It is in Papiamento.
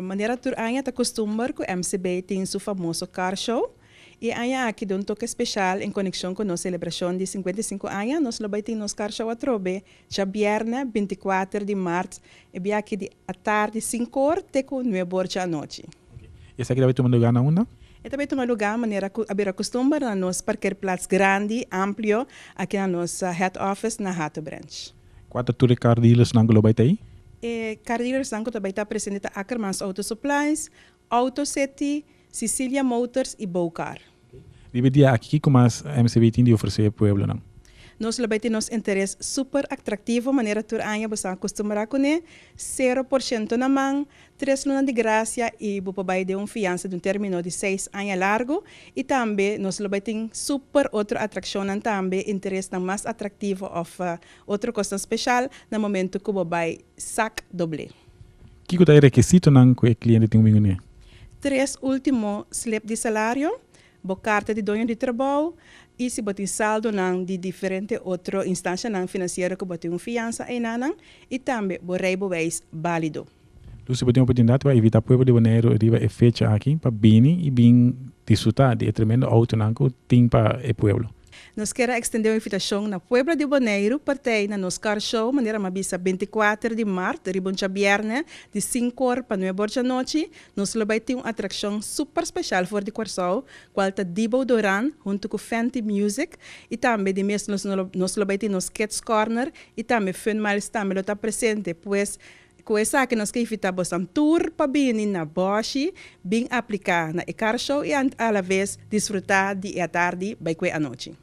Manera tur aña ta kustumber ku MCB tin su famoso car show. E aña aki den un toke spesial en konekshon ku nos selebrashon di 55 aña, nos lo bai tin nos car show atrobe djabièrnè 24 di mart, e bia aki di atardi 5 or te ku 9 or anochi. Esaki ta bai tuma lugá na unda? E ta bai tuma lugá manera a bira kustumber na nos parkeerplaats grandi, amplio, aki na nos head office na Hato Branch. Kua ta tur e car dealers nan ku lo bai ta ei? E car dealers nan ku ta bai ta presente ta Ackermans Auto Supplies, Auto City, Cecilia Motors i Bocar. Riba e dia aki, kiko mas MCB tin di ofresé e pueblonan? Nos lo bai tin nos interes super atraktivo manera tur aña bo sa akustumbrá kuné, 0% na man, 3 luna di grasia i bo por bai den un fiansa di un término di 6 aña largu. I tambe nos lo bai tin super otro atrakshonnan tambe, interesnan mas atraktivo òf otro kos spesial na momento ku bo bai sak doble. Kiko ta e rekisitonan ku e kliente tin ku bin? Tres último slip di salario, bo karta di doño di trabou i si bo tin saldonan di diferente otro instansianan finansiero ku bo tin un fiansa einan i tambe bo rijbewijs válido. Lucy, bo tin oportunidat pa invitá pueblo di Boneiru riba e fecha aki pa bini i bin disfrutá di e tremendo outonan ku tin pa e pueblo. Nos ke ekstendé un invitashon na pueblo di Boneiru pa na nos car show, manera m'a bisa, 24 di mart, riba un djabièrnè, di 5 or pa 9 or di anochi. Nos lo bai tin un atrakshon super spesial for di Kòrsou, kual ta Dibo Doran, huntu ku Fenty Music, i tambe di mes nos lo bai tin nos Kids Corner, i tambe Fun Miles tambe lo ta presente. Pues, ku esaki nos ke invitá boso tur pa bini na Bòshi, bin apliká na e car show i a la bes disfrutá di e atardi bai ku anochi.